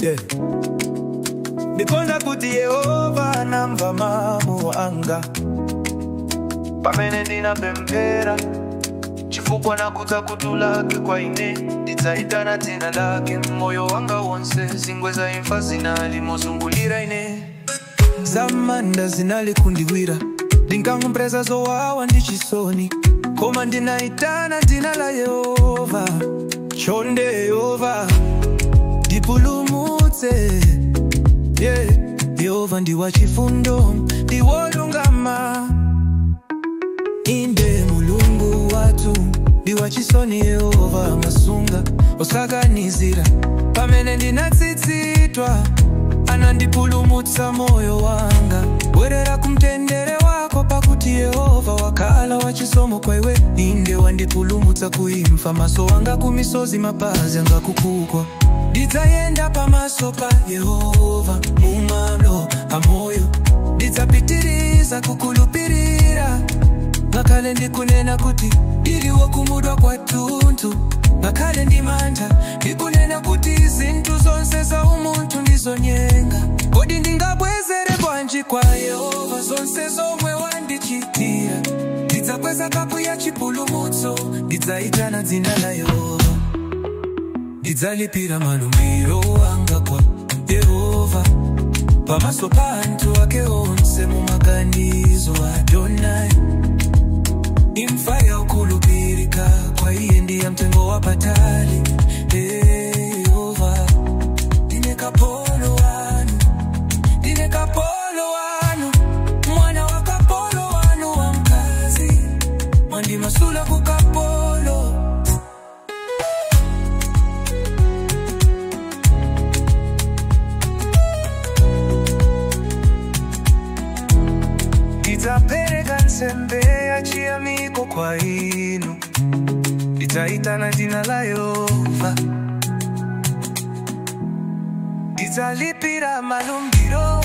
Yeah. Ndikonda kuti Yehova anamva mawu anga pamene ndinapemphera, chifukwa nakudza khutu lake kwa ine. Ndidzaitana dzina lake moyo wanga wonse. Zingwe za imfa zinali mozungulira ine, zamanda zinali kundigwira. Ndinkamvera zowawa ndi chisoni, koma ndinaitana dzina la Yehova. Chonde Yehova, ndipulumutse. Yeah. Yehova ndi wachifundo, ndi wolungama. Inde Mulungu wathu ndi wachisoni. Yehova amasunga osaganizira. Pamene ndinatsitsidwa, anandipulumutsa moyo wanga. Bwerera kumtendere wako, pakuti Yehova wakhala wachisomo kwa iwe. Inde wandipulumutsa kuimfa, maso anga kumisozi, mapazi anga kukugwa. Ndidzayenda pamaso pa Yehova mumalo amoyo. Ndidzapitiriza kukulupirira, ngakhale ndikunena kuti ndili wokhumudwa kwathunthu. Ngakhale ndi mantha, ndikunena kuti zinthu zonse za umunthu ndizonyenga. Kodi ndingabwezere bwanji kwa Yehova zonse zomwe wandichitira? Ndidzakweza kapu ya chipulumutso, ndidzaitana dzina la Yehova. Ndidzalipira malumbiro anga kwa Yehova pamaso pa anthu ake onse, mumaganizo Adonai. Imfa ya okhulupirika kwa iye ndi ya mtengo wapatali. Yehova, ndine kapolo wanu, ndine kapolo wanu, mwana wa kapolo wanu wa mkazi, mwandimasula kukapolo. Ndidzapereka nsembe ya chiyamiko kwa inu, ndidzaitana dzina la Yehova. Ndidzalipira malumbiro